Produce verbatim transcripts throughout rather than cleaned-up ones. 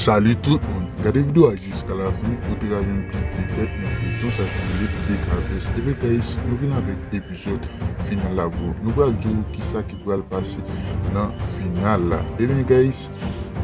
Salut tout moun, gade videyo a jiska la fen pou te ka jwenn plis detay nan feyton sa ki rele Dekabès. Ebyen guys, nou vin avèk epizòd final la bro. Nou pral di w kisa ki pral pase nan final la. Ebyen guys,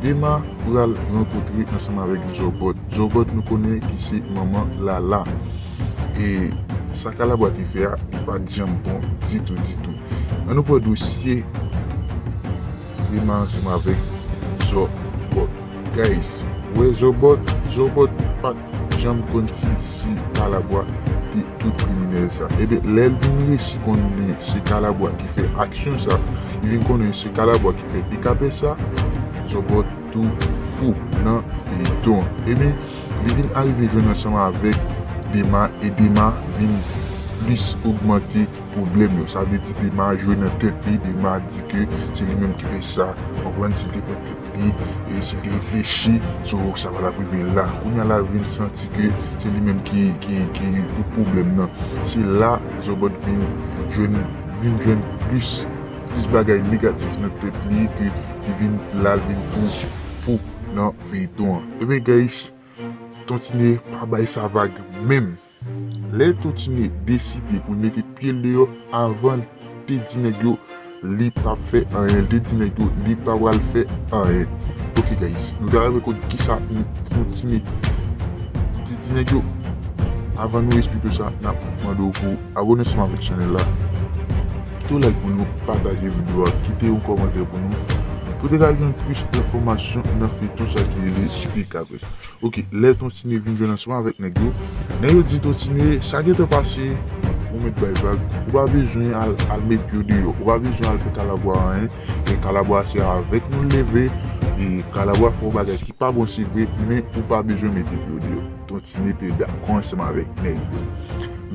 Dema pral rankontre ansanm avèk Zòbòt. Zòbòt nou konnen ki se manman Lala. E sa Kalabwa te fè a, li pa t janm bon ditou, ditou. Ann nou pran dosye Dema ansanm avèk Zòbòt. Guys, wè Zòbòt, Zòbòt pa t janm konn si se Kalabwa te tout kriminèl sa. Ebyen, lè l vin resi konnen se Kalabwa ki fè aksyon sa, li vin konnen se Kalabwa ki fè Dekabès sa, Zòbòt tou fou nan feyton an. Ebyen, li vin arive jwenn ansanm avèk Dema, e Dema vin plis ogmante pwoblèm yo. Sa vle di Dema jwe nan tèt li, Dema di ke se li menm ki fè sa. Konprann, si l te pran tèt li, e si l te reflechi, so sa pa t ap rive la. Kounye a la vin santi ke se li menm ki, ki, ki tout pwoblèm nan. Se la Zòbòt vin jwenn, vin jwenn plis, plis bagay negatif nan tèt li, ke li vin la, l vin tou fou nan feyton an. Ebyen guys, Ton Tine pa bay sa vag menm. Lè Ton Tine deside pou l mete pye l deyò, avan l te di nèg yo li p ap fè anyen, l te di nèg yo li pa pral fè anyen. Ok guys, nou ta renmen konn kisa Ton Tine te di nèg yo. Avan nou esplike w sa, n ap mande w pou abòne ansanm avèk chanèl la. Kite yon like pou nou, pataje videyo a, kite yon kòmantè pou nou. Pou te ka jwenn plis enfòmasyon nan feyton sa ki rele Dekabès. Ok, lè Ton Tine vin jwenn ansanm avèk nèg yo, nèg yo di Ton Tine, sa gentan pase, ou mèt bay vag, ou pa bezwen al, al met pye w deyò, ou pa bezwen al fè Kalabwa anyen, e Kalabwa se avèk nou l leve, e Kalabwa fè yon bagay ki pa bon se vre, men ou pa bezwen mete pye w deyò. Ton Tine te dakò ansanm avèk nèg yo.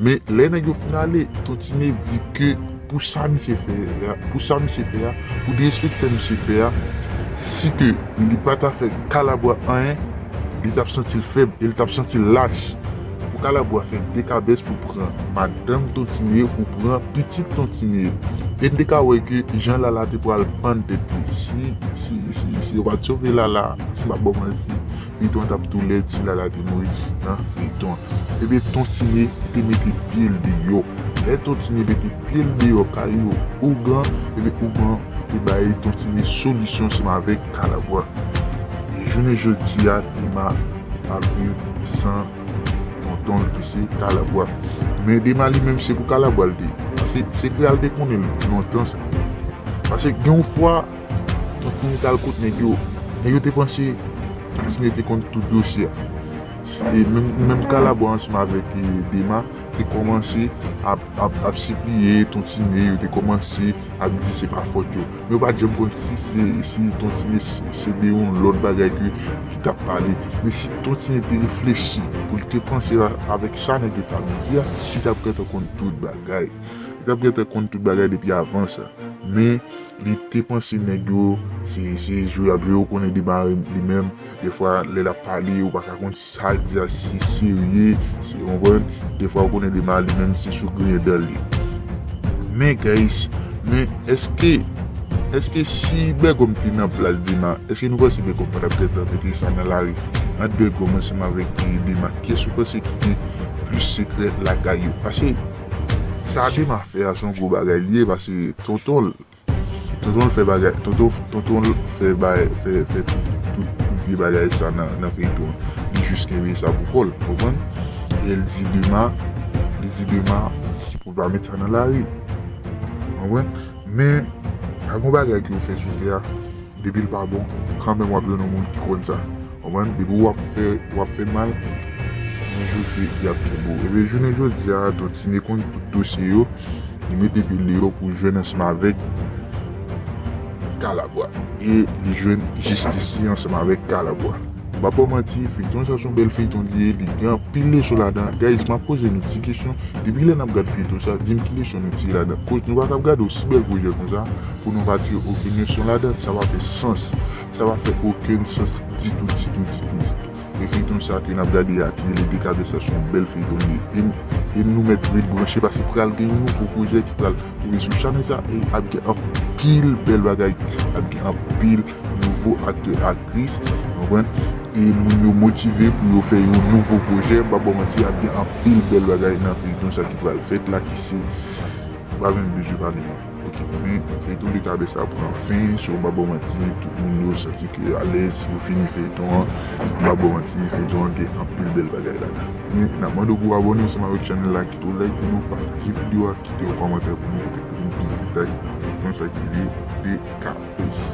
Men lè nèg yo fin ale, Ton Tine di ke pou sa misye fè a, pou sa misye fè a, pou disrespè misye fè a, si ke li pa ta fè Kalabwa anyen, li t ap santi l fèb e li t ap santi l lach. Pou Kalabwa fè Dekabès pou pran madanm Ton Tine, pou pran pitit Ton Tine. E n te ka wè ke jan Lala te pral pann tèt li. Si, si, si, si yo pa t sove Lala, m p ap ba w manti. Feyton an t ap tou lèd si Lala te mouri nan feyton an. Ebyen, Ton Tine te mete pye l deyò. Lè Ton Tine mete pye l deyò kay yo, ougan, ebyen, ougan te bay Ton Tine solisyon ansanm avèk Kalabwa. E jounen jodi a, Dema ap viv san tonton l ki se Kalabwa. Men Dema li menm se pou Kalabwa l te ye. Se, se sekrè a l te konnen l lontan sa. Paske gen yon fwa, Ton Tine t al kot nèg yo. Nèg yo te panse Ton Tine te konn tout dosye a. E menm, menm Kalabwa ansanm avèk, e, Dema te kòmanse ap, ap, ap sipliye Ton Tine, yo te kòmanse ap di se pa fòt yo. Men yo pa t janm konn si se, si Ton Tine se, se de yon lòt bagay ke li t ap pale. Men si Ton Tine te reflechi pou l te panse a, avèk sa nèg yo t ap di a, li t ap gentan konn tout bagay. Li t ap gentan konn tout bagay depi avan sa. Men li te panse nèg yo se, se jwe y ap jwe, ou konnen Dema li menm, defwa lè l ap pale, ou pa ka konn sa l di a, si se serye, si, ou konprann, defwa ou konnen Dema li menm se sou griyen dan li. Men guys, men èske, èske si Bègòm te nan plas Dema, èske nou panse Bègòm pa t ap gentan mete sa nan lari? Ant Bègòm ansanm avèk Dema, kiyès ou panse ki gen plis sekrè lakay yo? Paske sa Dema fè a se yon gwo bagay li ye, paske tonton l, tonton l fè bagay, tonton, tonton l fè bay, fè, fè tout, tout, tout vye bagay sa nan, nan feyton an. Li jis kenbe sa pou kò l, konprann? E l di Dema, li di Dema pou l pa met sa nan lari. Konprann? Men, pa gon bagay ke w fè sou tè a, depi l pa bon, kanmenm w ap jwenn yon moun ki konn sa. Konprann? Depi w ap fè, w ap fè mal, yon jou se y ap kenbe w. Ebyen, jounen jodi a, Ton Tine konn tout dosye yo, li mete pye l deyò pou l jwenn ansanm avèk Kalabwa. E li jwenn jistis li ansanm avèk Kalabwa. M p ap ba w manti, feyton sa se yon bèl feyton li ye, li gen anpil leson ladan. Guys, m ap poze nou ti kesyon. Depi lè n ap gad feyton sa, di m ki leson nou tire ladan. Koz nou pa t ap gade yon si bèl pwojè konsa, pou nou pa tire okenn leson ladan. Sa pa fè sans. Sa pa fè okenn sans ditou, ditou, ditou, ditou. E feyton sa ke n ap gade a, ki rele Dekabès la, se yon bèl feyton li ye. E, e nou mèt ret branche, paske pral gen yon nouvo pwojè ki pral tonbe sou chanèl sa, e ap gen anpil bèl bagay, ap gen anpil nouvo aktè, aktris, ou konprann? E moun yo motive pou yo fè yon nouvo pwojè, m pa ba w manti, ap gen anpil bèl bagay nan feyton sa ki pral fèt la, ki se, ou pa menm bezwen pale non. Ok, men feyton Dekabès sa pran fen, so m pa ba w manti, tout moun yo santi ke alèz, yo fini feyton an, m pa ba w manti, feyton an gen anpil bèl bagay ladan. Men n ap mande w pou w abòne ansanm avèk chanèl la, kite w like pou nou, pataje videyo a, kite yon kòmantè pou nou, pou nou plis detay nan feyton sa ki rele Dekabès.